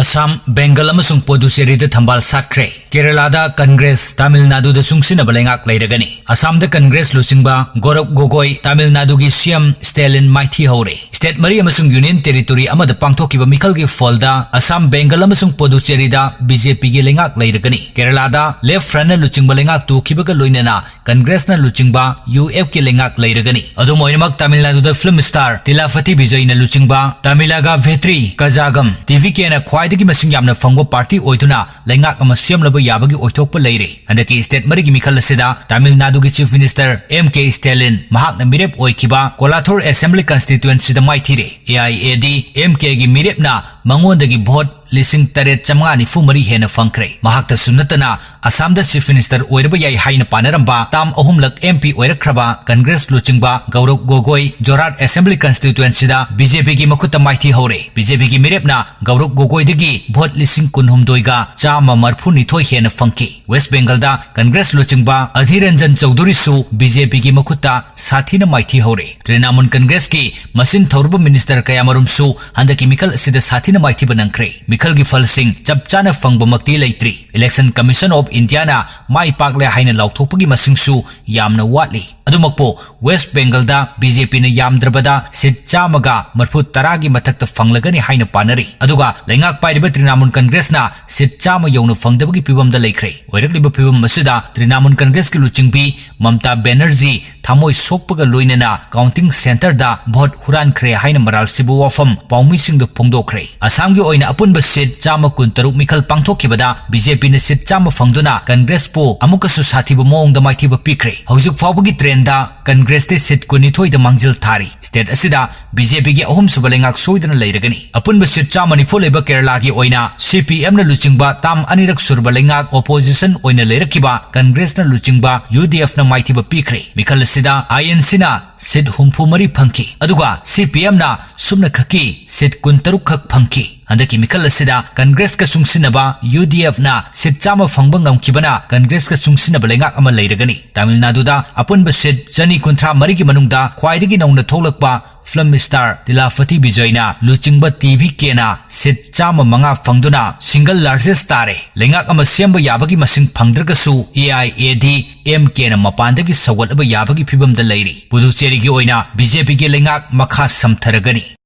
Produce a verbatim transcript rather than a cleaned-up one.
ꯑꯁꯥꯝ, ꯕꯦꯡꯒꯜ ꯑꯃꯁꯨꯡ ꯄꯣꯗꯨꯆꯦꯔꯤꯗ ꯊꯝꯕꯥꯜ ꯁꯥꯠꯈ꯭ꯔꯦ꯫ ꯀꯦꯔꯂꯥꯗ ꯀꯪꯒ꯭ꯔꯦꯁ, ꯇꯥꯃꯤꯜ ꯅꯥꯗꯨꯗ ꯆꯨꯡꯁꯤꯟꯅꯕ ꯂꯩꯉꯥꯛ ꯂꯩꯔꯒꯅꯤ꯫ ꯑꯁꯥꯝꯗ ꯀꯪꯒ꯭ꯔꯦꯁ ꯂꯨꯆꯤꯡꯕ ꯒꯧꯔꯕ ꯒꯣꯒꯣꯏ, ꯇꯥꯃꯤꯜ ꯅꯥꯗꯨꯒꯤ ꯁꯤ ꯑꯦꯝ ꯁ꯭ꯇꯦꯂꯤꯟ ꯃꯥꯏꯊꯤ ꯍꯧꯔꯦ꯫ ꯁ꯭ꯇꯦꯠ ꯃꯔꯤ ꯑꯃꯁꯨꯡ ꯌꯨꯅꯤꯌꯟ ꯇꯦꯔꯤꯇꯣꯔꯤ ꯑꯃꯗ ꯄꯥꯡꯊꯣꯛꯈꯤꯕ ꯃꯤꯈꯜꯒꯤ ꯐꯣꯜꯗ ꯑꯁꯥꯝ, ꯕꯦꯡꯒꯜ ꯑꯃꯁꯨꯡ ꯄꯣꯗꯨꯆꯦꯔꯤꯗ ꯕꯤ ꯖꯦ ꯄꯤꯒꯤ ꯂꯩꯉꯥꯛ ꯂꯩꯔꯒꯅꯤ꯫ ꯀꯦꯔꯂꯥꯗ ꯂꯦꯐ ꯐ꯭ꯔꯟꯠꯅ ꯂꯨꯆꯤꯡꯕ ꯂꯩꯉꯥꯛ ꯇꯨꯈꯤꯕꯒ ꯂꯣꯏꯅꯅ ꯀꯪꯒ꯭ꯔꯦꯁꯅ ꯂꯨꯆꯤꯡꯕ ꯌꯨ ꯑꯦꯐ ꯀꯤ ꯂꯩꯉꯥꯛ ꯂꯩꯔꯒꯅꯤ꯫ ꯑꯗꯨꯝ ꯑꯣꯏꯅꯃꯛ, ꯇꯥꯃꯤꯜ ꯅꯥꯗꯨꯗ ꯐꯤꯜꯝ ꯁ꯭ꯇꯥꯔ ꯇꯤꯂꯥꯐꯇꯤ ꯕꯤꯖꯣꯏꯅ ꯂꯨꯆꯤꯡꯕ ꯇꯥꯃꯤꯂꯥꯒ ꯚꯦꯇ꯭ꯔꯤ ꯀꯖꯥꯒꯝ, ꯇꯤ ꯚꯤ ꯀꯦꯅ ꯈ꯭ꯋꯥꯏꯗꯒꯤ ꯃꯁꯤꯡ ꯌꯥꯝꯅ ꯐꯪꯕ ꯄꯥꯔꯇꯤ ꯑꯣꯏꯗꯨꯅ ꯂꯩꯉꯥꯛ ꯑꯃ ꯁꯦꯝꯂꯕ ꯌꯥꯕꯒꯤ ꯑꯣꯏꯊꯣꯛꯄ ꯂꯩꯔꯦ꯫ ꯍꯟꯗꯛꯀꯤ ꯁ꯭ꯇꯦꯠ ꯃꯔꯤꯒꯤ ꯃꯤꯈꯜ ꯑꯁꯤꯗ ꯇꯥꯃꯤꯜ ꯅꯥꯗꯨꯒꯤ ꯆꯤꯐ ꯃꯤꯅꯤꯁꯇꯔ ꯑꯦꯝ ꯀꯦ ꯁ꯭ꯇꯦꯂꯤꯟ, ꯃꯍꯥꯛꯅ ꯃꯤꯔꯦꯞ ꯑꯣꯏꯈꯤꯕ ꯀꯣꯂꯥꯊꯣꯔ assembly ꯀꯟꯁꯇꯤꯇ꯭ꯋꯦꯟꯁꯤꯗ ꯃꯥꯏꯊꯤꯔꯦ꯫ A I A D M ꯀꯦꯒꯤ ꯃꯤꯔꯦꯞꯅ ꯃꯉꯣꯟꯗꯒꯤ ꯚꯣꯠ ꯂꯤꯁꯤꯡ ꯇꯔꯦꯠ ꯆꯥꯃꯉꯥ ꯅꯤꯐꯨ ꯃꯔꯤ ꯍꯦꯟꯅ ꯐꯪꯈ꯭ꯔꯦ꯫ ꯃꯍꯥꯛꯇꯁꯨ ꯅꯠꯇꯅ ꯑꯁꯥꯝꯗ ꯆꯤꯐ ꯃꯤꯅꯤꯁꯇꯔ ꯑꯣꯏꯔꯕ ꯌꯥꯏ ꯍꯥꯏꯅ ꯄꯥꯅꯔꯝꯕ, ꯇꯥꯝ ꯑꯍꯨꯝꯂꯛ ꯑꯦꯝ ꯄꯤ ꯑꯣꯏꯔꯛꯈ꯭ꯔꯕ ꯀꯪꯒ꯭ꯔꯦꯁ ꯂꯨꯆꯤꯡꯕ ꯒꯧꯔꯕ ꯒꯣꯒꯣꯏ ꯖꯣꯔꯍꯥꯠ ꯑꯦꯁꯦꯝꯕ꯭ꯂꯤ ꯀꯟꯁꯇꯤꯇ꯭ꯋꯦꯟꯁꯤꯗ ꯕꯤ ꯖꯦ ꯄꯤꯒꯤ ꯃꯈꯨꯠꯇ ꯃꯥꯏꯊꯤ ꯍꯧꯔꯦ꯫ ꯕꯤ ꯖꯦ ꯄꯤꯒꯤ ꯃꯤꯔꯦꯞꯅ ꯒꯧꯔꯕ ꯒꯣꯒꯣꯏꯗꯒꯤ ꯚꯣꯠ ꯂꯤꯁꯤꯡ ꯀꯨꯟꯍꯨꯝꯗꯣꯏꯒ ꯆꯥꯝꯃ ꯃꯔꯤꯐꯨꯅꯤꯊꯣꯏ ꯍꯦꯟꯅ ꯐꯪꯈꯤ꯫ ꯋꯦꯁ ꯕꯦꯡꯒꯜꯗ ꯀꯪꯒ꯭ꯔꯦꯁ ꯂꯨꯆꯤꯡꯕ ꯑꯙꯤꯔ ꯔꯟꯖꯟ ꯆꯧꯙꯨꯔꯤꯁꯨ ꯕꯤ ꯖꯦ ꯄꯤꯒꯤ ꯃꯈꯨꯠꯇ ꯁꯥꯊꯤꯅ ꯃꯥꯏꯊꯤ ꯍꯧꯔꯦ꯫ ꯇ꯭ꯔꯤꯅꯥꯃꯨꯜ ꯀꯪꯒ꯭ꯔꯦꯁꯀꯤ ꯃꯆꯤꯟ ꯊꯧꯔꯕ ꯃꯤꯅꯤꯁꯇꯔ ꯀꯌꯥꯃꯔꯨꯝꯁꯨ ꯍꯟꯗꯛꯀꯤ ꯃꯤꯈꯜ ꯑꯁꯤꯗ ꯁꯥꯊꯤꯅ ꯃꯥꯏꯊꯤꯕ ꯅꯪꯈ꯭ꯔꯦ꯫ ꯃꯤꯈꯜꯒꯤ ꯐꯜꯁꯤꯡ ꯆꯞ ꯆꯥꯅ ꯐꯪꯕꯃꯛꯇꯤ ꯂꯩꯇ꯭ꯔꯤ꯫ ꯏꯂꯦꯛꯁꯟ ꯀꯃꯤꯁꯟ ꯑꯣꯐ ꯏꯟꯗꯤꯌꯥꯅ ꯃꯥꯏ ꯄꯥꯛꯂꯦ ꯍꯥꯏꯅ ꯂꯥꯎꯊꯣꯛꯄꯒꯤ ꯃꯁꯤꯡꯁꯨ ꯌꯥꯝꯅ ꯋꯥꯠꯂꯤ꯫ ꯑꯗꯨꯃꯛꯄꯨ, ꯋꯦꯁ ꯕꯦꯡꯒꯜꯗ ꯕꯤ ꯖꯦ ꯄꯤꯅ ꯌꯥꯝꯗ꯭ꯔꯕꯗ ꯁꯤꯠ ꯆꯥꯝꯃꯒ ꯃꯔꯤꯐꯨ ꯇꯔꯥꯒꯤ ꯃꯊꯛꯇ ꯐꯪꯂꯒꯅꯤ ꯍꯥꯏꯅ ꯄꯥꯅꯔꯤ꯫ ꯑꯗꯨꯒ ꯂꯩꯉꯥꯛ ꯄꯥꯏꯔꯤꯕ ꯇ꯭ꯔꯤꯅꯥꯃꯨꯜ ꯀꯪꯒ꯭ꯔꯦꯁꯅ ꯁꯤꯠ ꯆꯥꯝꯃ ꯌꯧꯅ ꯐꯪꯗꯕꯒꯤ ꯐꯤꯕꯝꯗ ꯂꯩꯈ꯭ꯔꯦ꯫ ꯑꯣꯏꯔꯛꯂꯤꯕ ꯐꯤꯕꯝ ꯑꯁꯤꯗ ꯇ꯭ꯔꯤꯅꯥꯃꯨꯜ ꯀꯪꯒ꯭ꯔꯦꯁꯀꯤ ꯂꯨꯆꯤꯡꯕꯤ ꯃꯝꯇꯥ ꯕꯦꯅꯔꯖꯤ ꯊꯃꯣꯏ ꯁꯣꯛꯄꯒ ꯂꯣꯏꯅꯅ ꯀꯥꯎꯟꯇꯤꯡ ꯁꯦꯟꯇꯔꯗ ꯚꯣꯠ ꯍꯨꯔꯥꯟꯈ꯭ꯔꯦ ꯍꯥꯏꯅ ꯃꯔꯥꯜ ꯁꯤꯕ ꯋꯥꯐꯝ ꯄꯥꯎꯃꯤꯁꯤꯡꯗ ꯐꯣꯡꯗꯣꯛꯈ꯭ꯔꯦ꯫ ꯑꯁꯥꯝꯒꯤ ꯑꯣꯏꯅ ꯑꯄꯨꯟꯕ ꯁꯤꯠ ꯆꯥꯝꯃ ꯀꯨꯟꯇꯔꯨꯛ ꯃꯤꯈꯜ ꯄꯥꯡꯊꯣꯛꯈꯤꯕꯗ ꯕꯤ ꯖꯦ ꯄꯤꯅ ꯁꯤꯠ ꯆꯥꯝꯃ ꯐꯪꯗꯨꯅ ꯀꯪꯒ꯭ꯔꯦꯁꯄꯨ ꯑꯃꯨꯛꯀꯁꯨ ꯁꯥꯊꯤꯕ ꯃꯑꯣꯡꯗ ꯃꯥꯏꯊꯤꯕ ꯄꯤꯈ꯭ꯔꯦ꯫ ꯍꯧꯖꯤꯛ ꯐꯥꯎꯕꯒꯤ ꯇ꯭ꯔꯦꯟꯗ ꯀꯪꯒ꯭ꯔꯦꯁꯇꯤ ꯁꯤꯠ ꯀꯨꯟꯅꯤꯊꯣꯏꯗ ꯃꯥꯡꯖꯤꯜ ꯊꯥꯔꯤ꯫ ꯁ꯭ꯇꯦꯠ ꯑꯁꯤꯗ ꯕꯤ ꯖꯦ ꯄꯤꯒꯤ ꯑꯍꯨꯝꯁꯨꯕ ꯂꯩꯉꯥꯛ ꯁꯣꯏꯗꯅ ꯂꯩꯔꯒꯅꯤ꯫ ꯑꯄꯨꯟꯕ ꯁꯤꯠ ꯆꯥꯝꯃ ꯅꯤꯐꯨ ꯂꯩꯕ ꯀꯦꯔꯂꯥꯒꯤ ꯑꯣꯏꯅ ꯁꯤ ꯄꯤ ꯑꯦꯝꯅ ꯂꯨꯆꯤꯡꯕ ꯇꯥꯝ ꯑꯅꯤꯔꯛ ꯁꯨꯔꯕ ꯂꯩꯉꯥꯛ ꯑꯣꯄꯣꯖꯤꯁꯟ ꯑꯣꯏꯅ ꯂꯩꯔꯛꯈꯤꯕ ꯀꯪꯒ꯭ꯔꯦꯁꯅ ꯂꯨꯆꯤꯡꯕ ꯌꯨ ꯗꯤ ꯑꯦꯐꯅ ꯃꯥꯏꯊꯤꯕ ꯄꯤꯈ꯭ꯔꯦ꯫ ꯃꯤꯈꯜ ꯑꯁꯤꯗ ꯑꯥꯏ ꯑꯦꯟ ꯁꯤꯅ ꯁꯤꯠ ꯍꯨꯝꯐꯨ ꯃꯔꯤ ꯐꯪꯈꯤ, ꯑꯗꯨꯒ ꯁꯤ ꯄꯤ ꯑꯦꯝꯅ ꯁꯨꯞꯅ ꯈꯛꯀꯤ ꯁꯤꯠ ꯀꯨꯟꯇꯔꯨꯛ ꯈꯛ ꯐꯪꯈꯤ꯫ ꯍꯟꯗꯛꯀꯤ ꯃꯤꯈꯜ ꯑꯁꯤꯗ ꯀꯪꯒ꯭ꯔꯦꯁꯀ ꯆꯨꯡꯁꯤꯟꯅꯕ ꯌꯨ ꯗꯤ ꯑꯦꯐꯅ ꯁꯤꯠ ꯆꯥꯝꯃ ꯐꯪꯕ ꯉꯝꯈꯤꯕꯅ ꯀꯪꯒ꯭ꯔꯦꯁꯀ ꯆꯨꯡꯁꯤꯟꯅꯕ ꯂꯩꯉꯥꯛ ꯑꯃ ꯂꯩꯔꯒꯅꯤ꯫ ꯇꯥꯃꯤꯜ ꯅꯥꯗꯨꯗ ꯑꯄꯨꯟꯕ ꯁꯤꯠ ꯆꯅꯤ ꯀꯨꯟꯊ꯭ꯔꯥ ꯃꯔꯤꯒꯤ ꯃꯅꯨꯡꯗ ꯈ꯭ꯋꯥꯏꯗꯒꯤ ꯅꯧꯅ ꯊꯣꯛꯂꯛꯄ Film star ꯇꯤꯂꯥꯐꯇꯤ ꯕꯤꯖꯣꯏꯅ ꯂꯨꯆꯤꯡꯕ ꯇꯤ ꯚꯤ ꯀꯦꯅ ꯁꯤꯠ ꯆꯥꯝꯃ ꯃꯉꯥ ꯐꯪꯗꯨꯅ single largest ꯇꯥꯔꯦ꯫ ꯂꯩꯉꯥꯛ ꯑꯃ ꯁꯦꯝꯕ ꯌꯥꯕꯒꯤ ꯃꯁꯤꯡ ꯐꯪꯗ꯭ꯔꯒꯁꯨ A I A D M ꯀꯦꯅ ꯃꯄꯥꯟꯗꯒꯤ ꯁꯧꯒꯠꯂꯕ ꯌꯥꯕꯒꯤ ꯐꯤꯕꯝꯗ ꯂꯩꯔꯤ꯫ ꯄꯨꯗꯨꯆꯦꯔꯤꯒꯤ ꯑꯣꯏꯅ ꯕꯤ ꯖꯦ ꯄꯤꯒꯤ ꯂꯩꯉꯥꯛ ꯃꯈꯥ ꯁꯝꯊꯔꯒꯅꯤ꯫